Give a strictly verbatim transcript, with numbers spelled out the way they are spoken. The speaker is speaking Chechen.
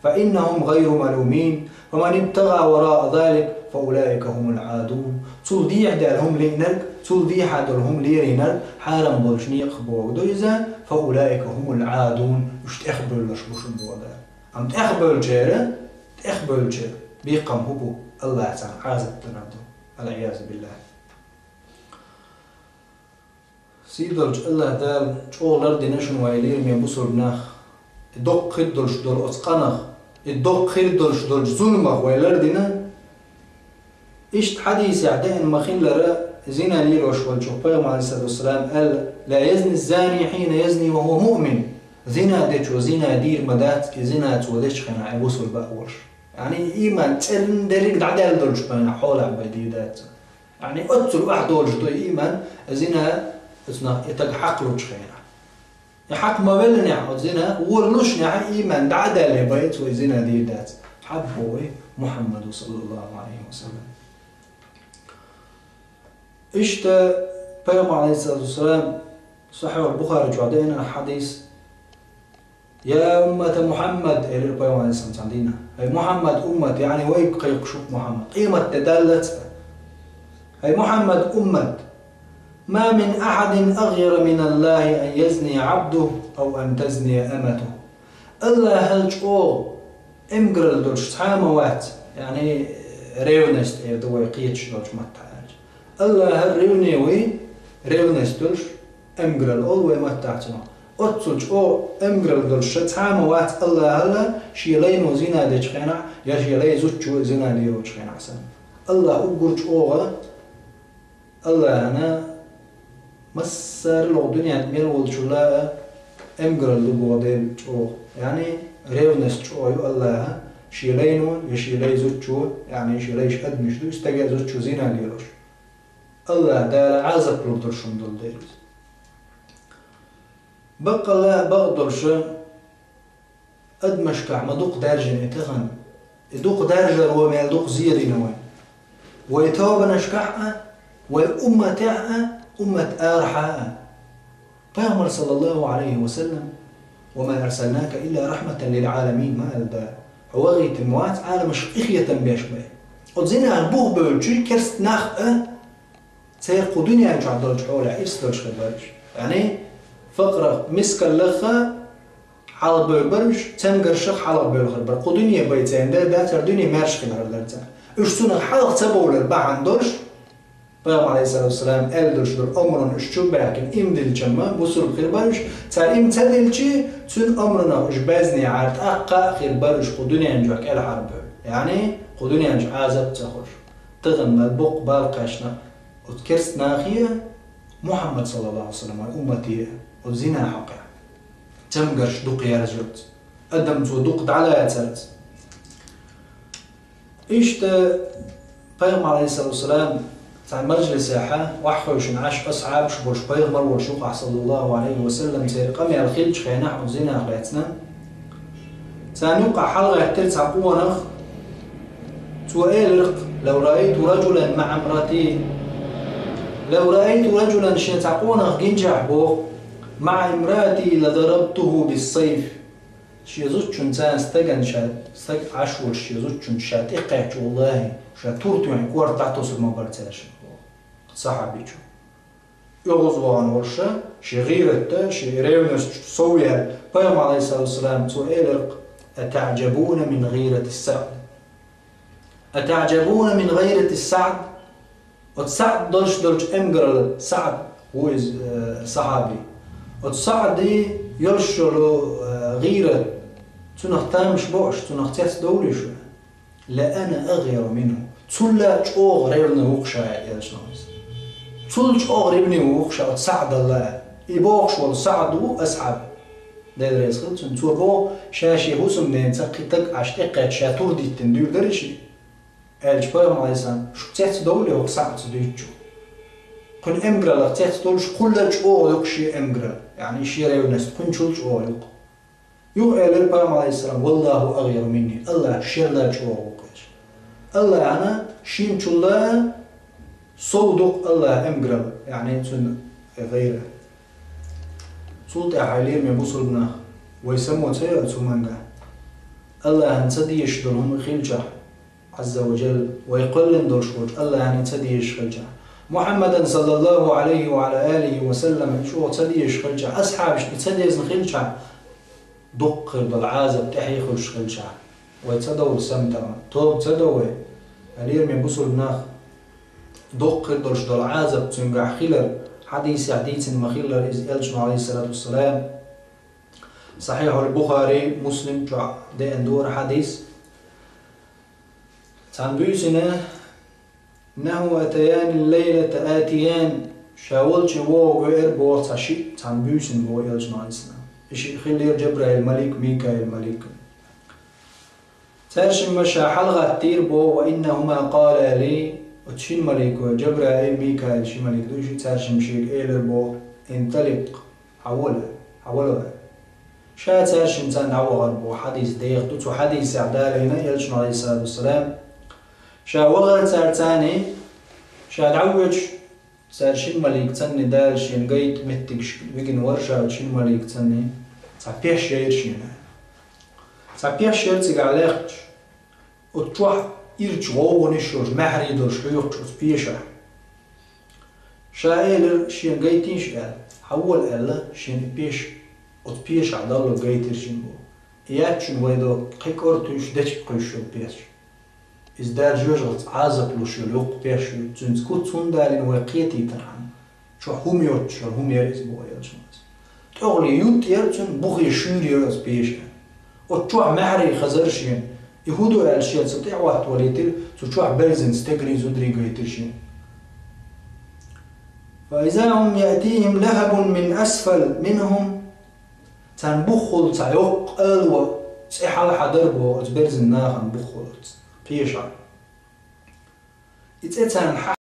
فإنهم غير ملومين، فمن ابتغى وراء ذلك فأولئك هم العادون. Цул дехьа даьлла хӀума лиънарг, цул дехьа долу хӀума лерийнарг хьарам болчу некъах бохург ду иза, فأولئك هم العادون, уьш тӀехбевлларш бу шуна боху Дала. Амма тӀехбевллачеран, тӀехбевллачеран бекхам хӀун бу? АллахӀа царна Ӏазап динарг ду. والعياذ بالله. Сийдолчу АллахӀа Дала чӀогӀа лардина шуна, вай лераме бусалба нах, и доккха хир долуш долу оцу къинах, и доккха хир долуш долчу зуламах вай лардина. Иштта хьадисехь деана ма-хиллара, зина лелош волчух Пайхамара, алейхиссалату вассалам, аьлла: «لا يزني الزاني حين يزني وهو مؤمن». Зина дечо зина дийр ма дац, и зина цо дечу хенахь, и бусалба а волуш. Яъни, иман цӀерна дерриг дӀадаьлла долчу хенахь, хьолахь бен дийр дац. Яъни, оццул охьадолуш ду и иман, зина, оцу нах, и стаг хьакхалучу хенахь. И хьакха ма-веллинехь, оцу зина, воллушехь, иман дӀа а даьлла бен, цо и зина дийр дац. Хьаббо вай Мухьаммаду, саллаллаху алейхи ва саллям. Иштта Пайхамара, алейхиссалату вассалам, Сахьихь Бухари чохь деана хьадис: «Я уммата Мухьаммад», — элира Пайхамара, алейхиссалам, цхьана дийнахь. «Ай Мухьаммад уммат», яъни вайга кхайкхуш ву Мухьаммад. Къемат де даллалц а. «Ай Мухьаммад уммат, ма мин ахьадин агъйара мин Аллахи ан язния абдуху ав ан тазния аматуху». АллахӀал чӀогӀа эмгаралла долуш цхьа а ма вац, яъни ревность эр ду вай кхеташ долчу маттахь аьлча. АллахӀал ревне вуй, ревность долуш, эмгаралла олу вай маттахь цунах. Оццул чӀогӀа эмгаралла долуш ша цхьа а ма вац АллахӀал, шен лайно зина дечу хенахь, я шен лай зудчо зина лелочу хенахь санна. АллахӀ уггар чӀогӀа, АллахӀана массарал а дуьнен тӀе мел волчул а эмгаралла ду боху Дела чӀогӀа. Яъни ревность чӀогӀа ю АллахӀан, шен лайно я шен лай зудчо, яъни шен лайш адамаш ду, стага а зудчо зина лелош. АллахӀ Дала Ӏазап лур долуш хӀума долу дела иза. Баккъалла а бакъ долуш, адамашкахь ма дукха даьржина и тахана. И дукха даржаро мел дукха зерина вай. Вай тобанашкахь а, вай умматехь а, уммат арахьа а. Пайхамар, саллаллаху алейхи ва саллям: «Ва ма арсалнака илла рахматан лил аламин», ма аьлла Дала. Хьо вахийтина вац Ӏаламашка къинхетам беш бен. Оцу зинах бух бевлчий керста нах а, церан кху дуьнен чохь долчу хьолехь ирс долуш хир бара уьш. Яъни, факърах, мискаллаха хьалха бевр бара уьш, цамгаршах хьалха бевр хир бара. Кху дуьне бен церан дара дац, хӀара дуьне маьрша хилар дара царна. Уьш цунах хьалха ца бовлар бахьана долуш, Пайхамар, алейхиссалату вассалам, аьлла долуш долу омрана уьш чу баьхкина, им дилчамма бусург хир бара уьш, цара им ца дилчи, цуьнан омранах уьш баьзнехьара тӀаккха а хир бара уьш кху дуьнен чохь кӀелхьарбевр. Яъни, кху дуьнен чу Ӏазап ца хуьлуш. Тахана мел боккха бала кхаьчна оцу керста нахе а, Мухьаммад, саллаллаху алейхи ва саллям, вайн уммате а, оцу зина хьокъехь. Цамгарш дукха яржалц, адам цо дукха дӀалацалц. Иштта Пайхамар, алейхиссалату вассалам, цхьана мажлисехь охьахевшина Ӏаш асхьабаш болуш, Пайхамар волуш юкъахь, саллаллаху алейхи ва саллям, церан къамел хиллачу хенахь оцу зинах лаьцна. Царна юкъахь хьалагӀаьттира цхьа къонах, цо элира: «Лав раайту раджулан маӀа имраати, лав раайту раджулан», шен цхьа къонах гинчахь боху, «маӀа имраати ла дарабтуху биссайф». Шен зудчунна царна стагана ша, стаг Ӏаш волуш шен зудчунна ша тӀекхаьчча, валлахӀи, ша тур тоьхна кӀорта дӀатосур ма бара цаьршинна боху сахьабичо. ОьгӀазвахана волуш, шен гӀийратта, шен ревность сов яьлла, Пайхамар, алейхиссалату вассалам, цо элира: «АтаӀжабуна мин гӀийрати СаӀд? АтаӀжабуна мин гӀийрати СаӀд?» Оцу СаӀд долуш долчу эмгаралла, СаӀд ву иза, э, сахьаби. Оцу СаӀди йолуш йолу, э, гӀийрат, цунах тамаш бо аша, цунах цецдовлий шу? «Ла ана агӀйару минху». Цул а чӀогӀа ревни ву-кх ша, аьлла, элчано иза. Цул чӀогӀа ревни ву-кх ша оцу СаӀдал а. И бохуш волу СаӀд ву асхьаб. Дела реза хила цунна. Цо боху, ша шен хӀусамненца кхин стаг Ӏаш тӀекхаьчча, ша тур диттина дуьйр дара шен. Аьлча Пайхамар, алейхиссалам: «Шух цецдовлий хӀокху СаӀдца дуьйцучух? Кхуьнан эмгараллах цецдовлуш, кхул а чӀогӀа ю-кх шен эмгаралла, яъни шен ревность кхуьнчул чӀогӀа ю-кх». Юха элира Пайхамар, алейхиссалам: «Валлаху агӀйару минни», АллахӀ шел а чӀогӀа ву-кх, аьлча. АллахӀана шен чул а сов ду-кх АллахӀан эмгаралла, яъни цуьнан гӀийрат. Цул тӀаьхьа, лераме бусалба нах, вай само ца йо цу хӀуманга? Аллахьан ца дезаш долу хӀума хилчахь, Ӏазза ва Жалла, вай кхоьллина долуш волчу Аллахьан и ца дезаш хилчахь, Мухьаммадан, саллаллаху Ӏалайхи ва Ӏала алихи ва саллам, и чӀогӀа ца дезаш хилчахь, асхьабашна и ца дезна хилчахь, дуккха хир долу Ӏазап тӀаьхье хуьлуш хилчахь, вай ца довла самтана, тоба ца до вай, хьалера ме бусулба нах, дуккха хир долуш долу Ӏазап цуьнгахь хилар, хьадисехь дийцина ма-хиллара иза элчано, Ӏалайхиссалату вассалам, Сахьихьул Бухари, Муслим чохь деана дора хьадис. Цхьана буьйсина: «Иннаху атаянил лайлата атиян», ша волчу вогӀу веара боху цхьа шиъ, цхьана буьйсина боху элчано, Ӏалайхиссалам. И шиъ хиллера Жабраил малик, Микаил малик. Цаьршимма ша хьалагӀаттийра боху, «ва иннахума къала ли», оцу шина малико, Жабраил, Микаил ши малик ду, и шиъ цаьршимма шега элира боху: «Инталикъ, хьавола, хьавола». Ша цаьршимма царна дӀавахара боху, хьадис деха ду, цу хьадисехь далийна элчано, Ӏалайхиссалату вассалам, ша вахара цаьрца, ша дӀавоьдуш, цара шина малик цанна Дала шена гайта меттигаш вигина вара, ша шина малик цанна цхьа пеш яйра шена. Цхьа пеш яра цигахь лехча, оцу чохь ирча гӀовгӀанаш йолуш, маьхьарий долуш хьоькхуш оцу пешахь. Ша элира, шена гайтийша аьлла, хьавола аьлла, шена и пеш, оцу пешахь даллалц гайтира шена боху. И яц шуна вай до кхин кӀора туьйсуш, дечиг кхуьйсуш йолу пеш. Иза Дала жоьжахатца Ӏазап луш йолу йоккха пеш ю, цуьнца куц хӀунда далийна вай кхетийтархьама, чохь хӀума йоцуш йолу хӀума яра иза боху элчано. ТӀехула ютта яра цуьнан, бухе шуьйра яра оцу пешан. Оцу чохь маьхьарий хезара шена. И хӀун ду аьлла шена цу тӀе а хӀоттавалийтира, цу чохь берзина стегарий, зударий гайтира шена. «Фа иза хум яътихим лахабун мин асфал минхум». Царна буххула цхьа йоккха ало цӀе хьалха дара боху оцу берзина нахана буххула оцу пешахь. И цӀе царна